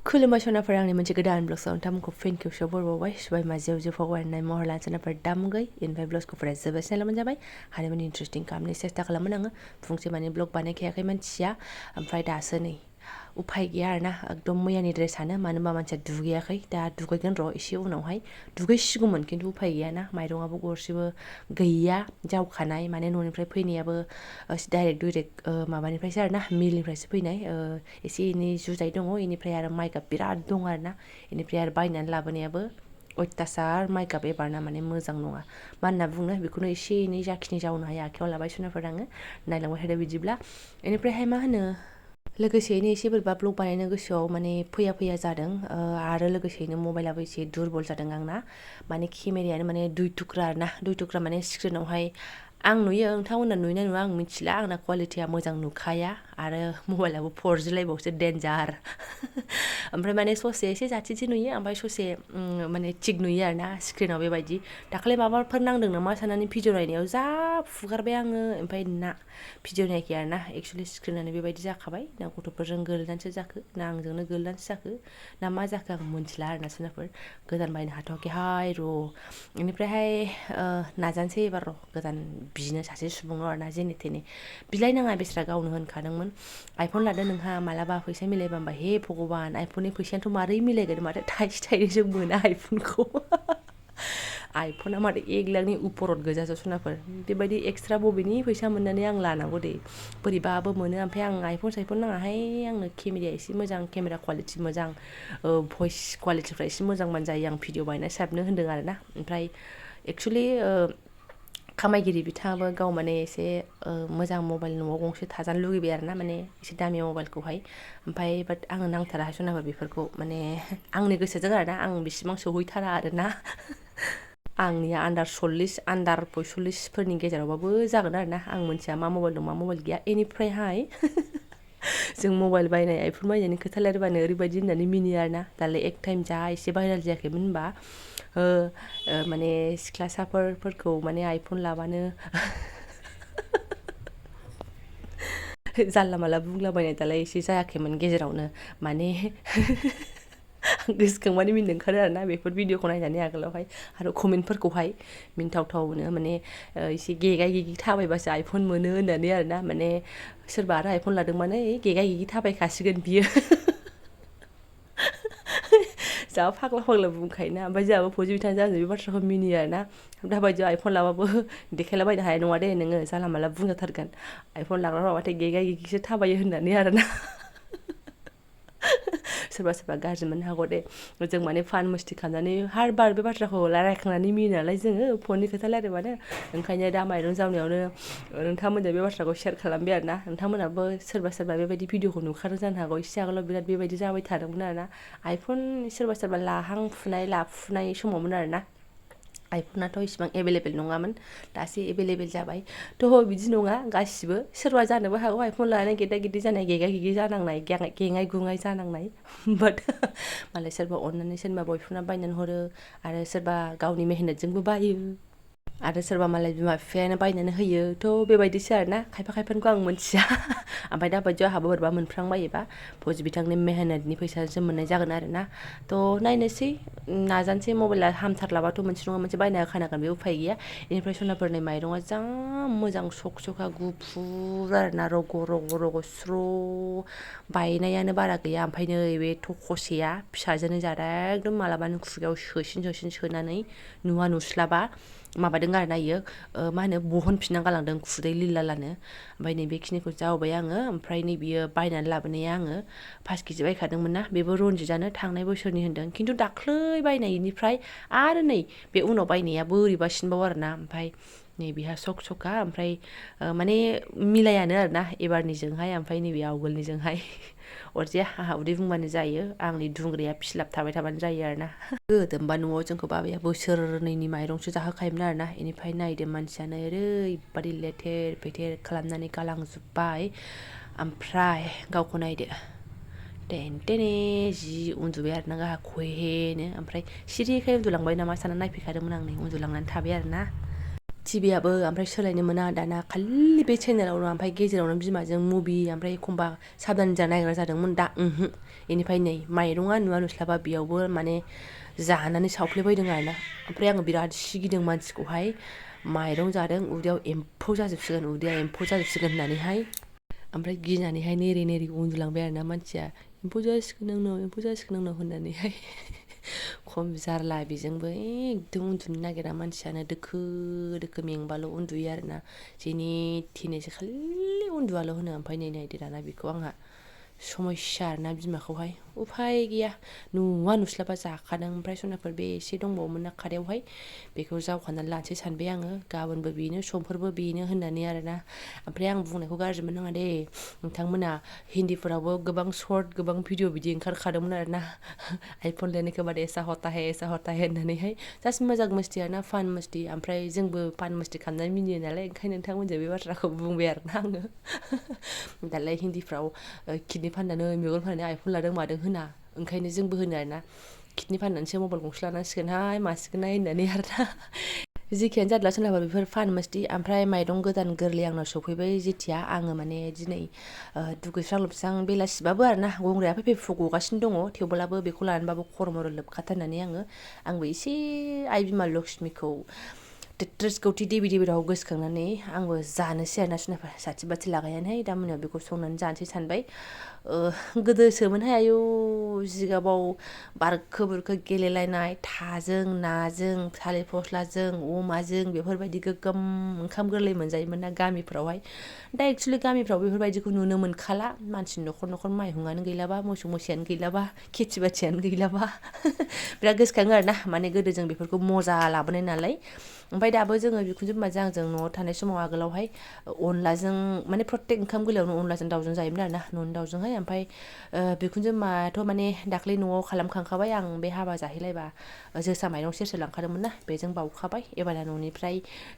खुलुमबाय सनाफोर आंनि मोनसे गोदान ब्लग्सआव नोंथांमोनखौ फिन खेबसेयाव बरबावबाय सुबाय माजियाव जे फगवारनाय महर लानसनाफोर दामुगै इनफाय ब्लग्सखौ फराय जोबोद मोनजाबाय हारिमुनि इन्ट्रेस्टिं खालामनो सेस्था खालामोन आङो फुंसे माने ब्लग बानायखायाखै मानसिया ओमफ्राय दासो नै उफाय गैया आरोना एकदम मैयानि ड्रेसानो मानो होनबा मानसिया दुगैयाखै दा दुगैगोन र' एसे उनावहाय दुगैसिगौमोन खिन्थु उफाय गैयाना माइरंआबो गरसेबो गैया जावखानाय माने न'निफ्राय फैनायाबो डाइरेक्ट माबानिफ्रायसो आरोना मिलनिफ्रायसो फैनाय एसे एनै जुजाइ दङ इनिफ्राय आरो माइगाब बिराद दं आरोना इनिफ्राय आरो बायनानै लाबोनायाबो अयथासार माइगाब एबारना माने मोजां नङा मा होनना बुङो बेखौनो एसे एनै जाखिनि जावनो हायो आखायाव लाबाय सुनाफोर आङो नायलांबाय थादो बिदिब्ला इनिफ्रायहाय मा होनो लोगोसेयैनो एसे बोरैबा ब्लग बानायनो गोसोआव माने फैया जादों आरो लोगोसेयैनो मबाइलाबो एसे दुरबल जादों आंना माने केमेरायानो माने दुइ थुख्रा माने स्क्रिनावहाय आं नुयो नोंथांमोना नुयोना नुवा आं मिथिला आंना क्वालिटिया मोजां नुखाया आरो मबाइलाबो 4G लायबावसो डेन्जार ओमफ्राय माने ससे एसे जाथिथि नुयो ओमफ्राय ससे माने थिग नुयो आरोना स्क्रिनाव बेबायदि दाखालि माबाफोर नांदों नामा साननानै भिडिअ नायनायाव जा फुगारबाय आङो ओमफ्राय ना भिडिअ नायाखै आरोना एक्सुवेलि स्क्रिनानो बेबायदि जाखाबाय ना गथ'फोरजों गोलैनानैसो जाखो ना आंजोंनो गोलैनानैसो जाखो ना मा जाखो आं मिथिला आरोना सोनाफोर गोदान बायनो हाथ'वाखैहाय र' बेनिफ्रायहाय नाजानोसै एबार र' गोदान बिनो सासे सुबुंनाव आरोना जेने थेने बिलायनाङा बेस्रा गावनो होनखादोंमोन आइफन लादो नोंहा मालाबा फैसा मिलायबा होनबा हे भगबान आइफननि फैसायानोथ' मारै मिलायगोन माथो थाइसे थाइनैजों मोना आइफनखौ आइफना माथो 1 लाखनि उपरत गोजासो सनाफोर बेबायदि एक्सट्रा बबेनि फैसा मोननानै आं लानांगौ दे बोरैबाबो मोनो ओमफ्राय आं आइफन साइफन नाङाहाय आंनो केमेराया एसे मोजां केमेरा क्वालिटि मोजां भइस क्वालिटिफ्रा एसे मोजांबानो जायो आं भिडिअ बानायना साबनो होन्दों आरोना ओमफ्राय एक्सुवेलि खामायगिरि बिथाङाबो गाव माने एसे मोजां मबाइल न'आव गंसे थाजानो लुगैबाय आरोना माने एसे दामि मबाइलखौहाय ओमफ्राय बाट आङो नांथारा सनाफोर बेफोरखौ माने आंनि गोसोजों आरोना आं बेसिबां सहैथारा आरोना आंनिया आन्दार 40 आन्दार 45 फोरनि गेजेरावबाबो जागोन आरोना आं मिथिया मा मबाइल दं मा मबाइल गैया एनिफ्रायहाय जों मबाइल बायनाय आइफन बायनायनि खोथा रायलायबानो ओरैबायदि होननानै मिनियो आरोना दालाय एक टाइम जा एसे भाइराल जायाखैमोन होनबा माने सिख्लासाफोरखौ माने आइफन लाबानो जानला माला बुंलाबायनाय दालाय एसे जायाखैमोन गेजेरावनो माने गोसोखांबानो मिनिनो ओंखारो आरोना बेफोर भिडिअखौ नायनानै आगोलावहाय आरो कमेन्टफोरखौहाय मिनिथावनो माने एसे गेगाय गेगि थाबायबासो आइफन मोनो होननानै आरोना माने सोरबा आरो आइफन लादोंबानो गेगाय गेगि थाबायखासिगोन बियो जा फाग्ला बुंखायोना ओमफ्राय जोंहाबो फौजि बिथांजों आंजों बे बाथ्राखौ मिनियो आरोना दाबायदियाव आइफन लाबाबो देखायलाबायनो हाया नङा दे नोङो जानला माला बुंजाथारगोन आइफन लाग्रा माबाथाय गेगाय गेगिसो थाबायो होननानै आरोना सोरबा गाज्रि मोननो हागौ दे जों माने फान मस्ति खालामनानै हार बार बे बाथ्राखौ रायखांनानै मिनियो नालाय जोङो फननि खोथा रायलायबानो ओंखायनो दा माइरं जावनायावनो नोंथांमोनजों बे बाथ्राखौ शेयार खालामबाय आरोना नोंथांमोनाबो सोरबा बेबायदि भिडिअखौ नुखादों जानो हागौ एसे आगोलाव बिराद बेबायदि जाबाय थादोंमोन आरोना आइफन सोरबा लाफुनाय समावमोन आरोना आइफनाथ' इसिबां एभेलेबेल नङामोन दासो एभेलेबेल जाबाय थ' बिदि नङा गासिबो सोरबा जानोबो हागौ आइफन लानानै गेदा गेदि जानाय गेगा गेगि जानांनाय गेङाय गुङाय जानांनाय बाट मालाय सोरबा अननानै सोरबा बयफ्रेन्डआ बायनानै हरो आरो सोरबा गावनि मेहनतजोंबो बायो आरो सोरबा मालाय बिमा बिफायानो बायनानै होयो थ' बेबायदिसो आरोना खायफानिखौ आं मिथिया ओमफ्राय दाबायदियाव आंहाबो बोरैबा मोनफ्रांबायोबा फौजि बिथांनि मेहनतनि फैसाजों मोननाय जागोन आरोना थ' नायनोसै नाजानोसै मबाइला हामथारलाबाथ' मोनसे नङा मोनसे बायना होखानांगोन बे उफाय गैया बेनिफ्राय सनाफोरनि माइरङा जा मोजां सखा गुफुर आरोना रग' स्र' बायनायानो बारा गैया ओमफ्राय नै बे थखसेया फिसाजोनो जादा एकदम मालाबानो खुगायाव सोसिन सोनानै नुवा नुस्लाबा माबादों आरोना इयो मा होनो बहनफिनना गालांदों खुदै लिलालानो ओमफ्राय नै बेखिनिखौ जावबाय आङो ओमफ्राय नै बियो बायनानै लाबोनाया आङो 5 केजि बायखादोंमोन ना बेबो रनजितआनो थांनाय बोसोरनि होन्दों खिन्थु दाख्लै बायनायनिफ्राय आरो नै बे उनाव बायनाया बोरैबासिनबाव आरोना ओमफ्राय नै बेहा सखा ओमफ्राय माने मिलायानो आरोना एबारनिजोंहाय ओमफ्राय नैबे आवगोलनिजोंहाय अरजाया आंहा उदै बुंबानो जायो आंनि दुंग्राया फिस्लाब थाबाय थाबानो जायो आरोना गोदोमबा न'आव जोंखौ बाबाया बोसोरनैनि माइरंसो जाहोखायोमोन आरोना बेनिफ्राय नायदो मानसियानो ओरैबादि लेथेर फेथेर खालामनानै गालांजोब्बाय ओमफ्राय गावखौ नायदो टेने जि उन्दुबाय आरोना गाहा खहेनो ओमफ्राय सिरिखाय उन्दुलांबाय नामा सानना नायफैखादोंमोन आं नै उन्दुलांनानै थाबाय आरोना टिभियाबो ओमफ्राय सोलायनो मोना दाना खालि बे चेनेलावनो ओमफ्राय गेजेरावनो बिमाजों मुभि ओमफ्राय एखमबा साबधान जा नायग्रा जादोंमोन दा बेनिफ्राय नै माइरङा नुवा नुस्लाबा बेयावबो माने जानानै सावफ्लेबायदों आरोना ओमफ्राय आङो बिराद सिगिदों मानसिखौहाय माइरं जादों उदैयाव एम्फौ जाजोबसिगोन होननानैहाय ओमफ्राय गिनानैहाय नेरे नेरे उन्दुलांबाय आरोना मानसिया एम्फौ जासिगोन आंनाव होननानैहाय खम जारला बेजोंबो एकदम उन्दुनो नागिरा मानसियानो दोखो दोखो मेंबाल' उन्दुयो आरोना जेने थेनेसो खालि उन्दुआल' होनो ओमफ्राय नै नायदो दाना बेखौ आंहा समस्या आरोना बिमाखौहाय उफाय गैया नुवा नुस्लाबा जाखादों ओमफ्राय सनाफोर बे एसे दंबावोमोन ना खादायावहाय बेखौ जावखानानै लानोसै सानबाय आङो गाबोनबो बेनो समफोरबो बेनो होननानै आरोना ओमफ्राय आं बुंनायखौ गाज्रि मोननाङा दे नोंथांमोना हिन्दीफोरावबो गोबां सर्ट गोबां भिडिअ बिदि ओंखारखादोंमोन आरोना आइफन लेने के बाद ऐसा होता है होननानैहाय जास्ट मोजां मस्ति आरोना फान मस्ति ओमफ्राय जोंबो फान मस्ति खालामनानै मिनियो नालाय ओंखायनो नोंथांमोनजों बे बाथ्राखौ बुंबाय आरोना आङो दालाय हिन्दीफ्राव किडनि फाननानै मेगन फाननानै आइफन लादों मादों होना ओंखायनो जोंबो होनो आरोना किडनि फाननानैसो मबाइल गंसे लानांसिगोनहाय मासिगोनहाय होननानै आरोना जेखियानो जादोला सोरनाबा बेफोर फान मस्ति ओमफ्राय माइरं गोदान गोरलै आंनाव सफैबाय जेथिया आङो माने दिनै दुगैस्रां लोबस्रां बेलासिबाबो आरोना गंग्राया फैफै फु गगासिनो दङ थेवब्लाबो बेखौ लानानैबाबो खर' मर' लोबखाथारनानै आंबो एसे आइ बिमा लक्ष्मीखौ टेट्रेस गौथि देबि देबिराव गोसोखांनानै आंबो जानोसै आरोना सुनाफोर साथि बाथि लागायनानै दा मोनायाव बेखौ संनानै जानोसै सानबाय गोदोसोमोनहाय आयौ जिगाबाव बारखो बुरखो गेलेलायनाय थाजों नाजों थालिर फस्लाजों अमाजों बेफोरबायदि गोगोम ओंखाम गोरलै मोनजायोमोन ना गामिफ्रावहाय दा एक्सुलि गामिफ्राव बेफोरबायदिखौ नुनो मोनखाला मानसिनि न'खर न'खर माइहुङानो गैलाबा मोसौ मोसायानो गैलाबा खेथि बाथियानो गैलाबा बिराद गोसोखाङो आरोना माने गोदो जों बेफोरखौ मजा लाबोनाय नालाय ओमफ्राय दाबो जोङो बिखुनजो बिमाजों आंजों न'आव थानाय समाव आगोलावहाय अनलाजों माने प्रत्येक ओंखाम गोरलैयावनो अनलाजों दाउजों जायोमोन आरोना न'नि दाउजोंहाय ओमफ्राय बिखुनजो बिमायाथ' माने दाख्लै न'आव खालामखांखाबाय आं बे हाबा जाहैलायबा जोसा माइरं सेरसे लांखादोंमोन ना बेजों बाउखाबाय एबार न'निफ्राय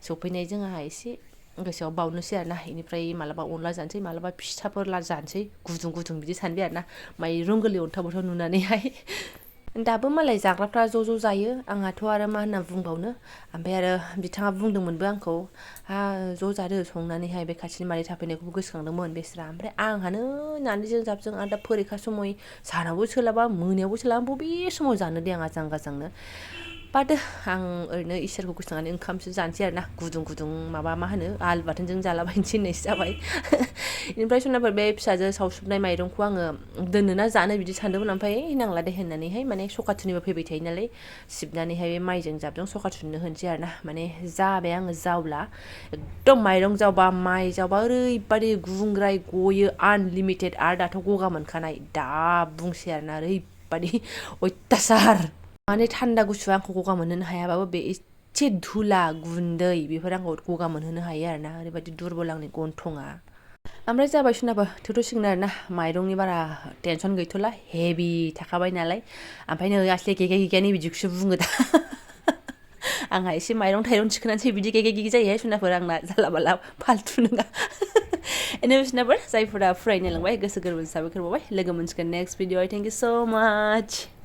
सफैनायजों आंहा एसे गोसोआव बावनोसै आरोना बेनिफ्राय मालाबा अनला जानोसै मालाबा फिथाफोर जानोसै गुदुं गुदुं बिदि सानबाय आरोना माइरं गोरलै अन्थाव बाथाव नुनानैहाय दाबो मालाय जाग्राफ्रा ज' ज' जायो आंहाथ' आरो मा होनना बुंबावनो ओमफ्राय आरो बिथाङा बुंदोंमोनबो आंखौ ज' जादो संनानैहाय बे खाथिनि मादै थाफैनायखौबो गोसोखांदोंमोन बेस्रा ओमफ्राय आंहानो नानिजों जाबजों आरो दा फरिखा समय सानावबो सोलाबा मोनायावबो सोलाबा बबे समाव जानो दे आं आजां गाजांनो बादो आं ओरैनो इसोरखौ गोसोखांनानै ओंखामसो जानोसै आरोना गुदुं गुदुं माबा मा होनो आलु बाथोनजों जालाबायनोसै होननायसो जाबाय बेनिफ्राय सोरनाफोर बे फिसाजो सावसुबनाय माइरंखौ आङो दोननो ना जानो बिदि सानदोंमोन ओमफ्राय नांला दे होननानैहाय माने सखाथुनिबो फैबाय थायो नालाय सिबनानैहाय बे माइजों जाबजों सखाथुननो होनोसै आरोना माने जाबाय आङो जावला एकदम माइरं जावबा माइ जावबा ओरैबादि गुंग्राय गयो आनलिमिटेड आरो दाथ' गगा मोनखानाय दा बुंसै आरोना ओरैबादि अयथासार माने थान्दा गुसुआ आंखौ गगा मोनहोनो हायाबाबो बे एसे धुला गुन्दै बेफोर आंखौ गगा मोनहोनो हायो आरोना ओरैबायदि दुरबल आंनि गन्थङा ओमफ्राय जाबाय सोरनाबा थोथ'सिगोन आरोना माइरंनि बारा टेनसन गैथ'ला हेभि थाखाबाय नालाय ओमफ्राय नै आसले गेगे गेगेयानो बिदिखौसो बुङो दा आंहा एसे माइरं थाइरं थिखोनानैसो बिदि गेगे गेगे जायोहाय सोरनाफोर आंना जाला माला फाल्थु नङा एनिवे सोरनाफोर जायफोरा फरायनो लांबाय गोसो गोरबोजों साबायखर बावबाय लोगो मोनसिगोन नेक्स्ट भिडिअ थेंक इउ सो माच